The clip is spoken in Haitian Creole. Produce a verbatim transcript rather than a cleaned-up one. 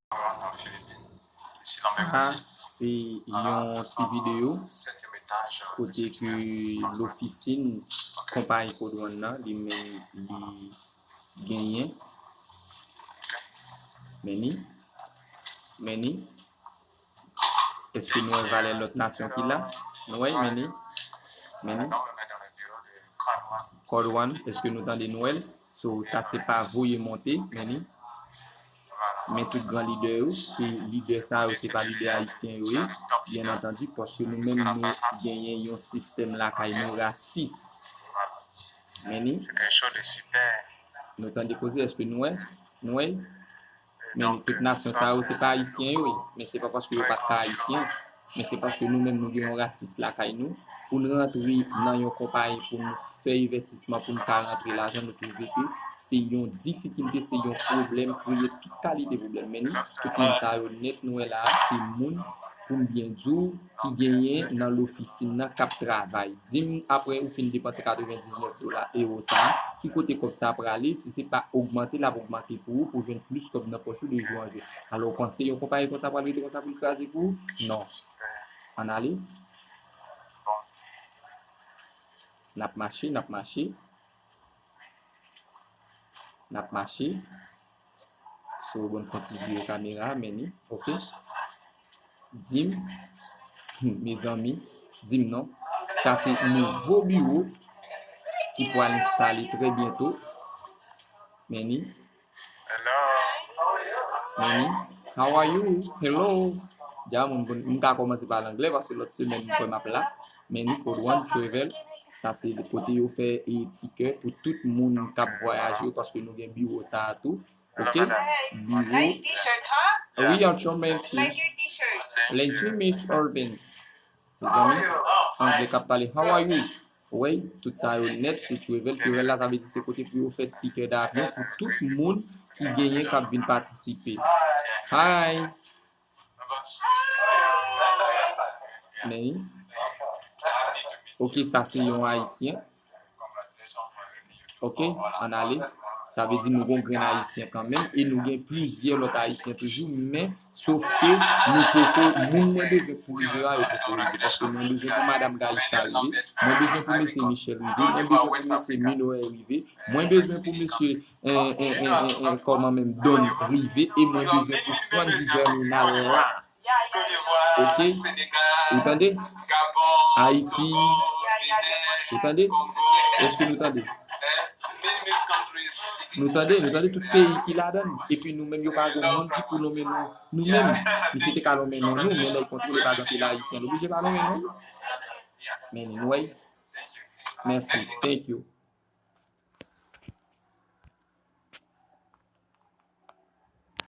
Sa se yon ti videyo kote ke lofisin konpayi Code One nan li menm li genyen. Men ni, men ni, èske nou wè valè lòt nasyon ki la? Nou wè, men ni, men ni. Code One, èske nou tande nou wè l? So, sa se pa voye monte, men ni. Men tout gran lidè yo, ke lidè sa yo se pa lidè ayisyen yo ye, byen antandi, paske nou menm nou genyen yon sistèm lakay nou rasis. Men ni. Nou tande koze, èske nou wè? Nou wè? Men ni, tout nasyon sa yo se pa ayisyen yo ye, men se pa paske yo pa t ka ayisyen, men se paske nou menm nou gen yon rasis lakay nou, pou n rantre nan yon konpayi, pou n fè envestisman, pou n ka rantre lajan, nou twouve ke se yon difikilte, se yon pwoblèm, kreye tout kalite pwoblèm. Men ni, tout moun sa yo nèt nou wè la a, se moun, pou m byen di w, ki genyen nan lofisin nan k ap travay. Di m, apre ou fin depanse katrevendiznèf dola, ewo sa a, ki kote kòb sa a prale? Si se pa ogmante, l ap ogmante pou ou, pou w jwenn plis kòb nan pòch ou de jou an jou. Alò, ou panse yon konpayi konsa pral rete konsa pou l kraze pou ou? Non. Ann ale. N ap mache, n ap mache. N ap mache. So, bon, fè yon ti vire kamera, men ni. Ok. Di m, mezanmi, di m non. Sa se nouvo biwo ki pral enstale trè byento. Men ni. Men ni. How are you? Hello. Dja moun, moun, m ka kòmanse pale anglè paske lòt semèn m kwè m ap la. Men ni, Code One Travel. Sa se kote yo fè e tikè pou tout moun k ap vwayaje yo, paske nou gen biwo sa a tou. Ok? Biwo. Wi, an chonmen ti. Lenti Miss Urban. Mezanmi, anglè k ap pale. How are you? Wey, tout sa yo nèt, se travel. Travel la, sa vle di se kote pou yo fè tikè davyon pou tout moun ki genyen k ap vin patisipe. Hi! Men, ok, sa se yon ayisyen. Ok, ann ale. Sa vle di nou gon grenn ayisyen kanmenm, e nou gen plizyè lòt ayisyen toujou, men sof ke nou poko, moun mwen bezwen pou rive a, yo poko rive. Paske mwen bezwen pou madanm Gaïcha rive, mwen bezwen pou mesye Michel rive, mwen bezwen pou mesye Minoè rive, mwen bezwen pou mesye, en, en, en, en, en, kòman menm, Don rive, e mwen bezwen pou Frandy Germinal la. Ok? Ou tande? Ayiti. Ou tande? Èske nou tande? Nou tande, nou tande tout peyi ki ladan l. Epi nou menm, yo pa gen moun ki pou nonmen nou. Nou menm, misye te ka nonmen non nou, men lè l kontwole pa gen anpil ayisyen, l oblije pa nonmen non nou. Men anyway, mèsi. Thank you.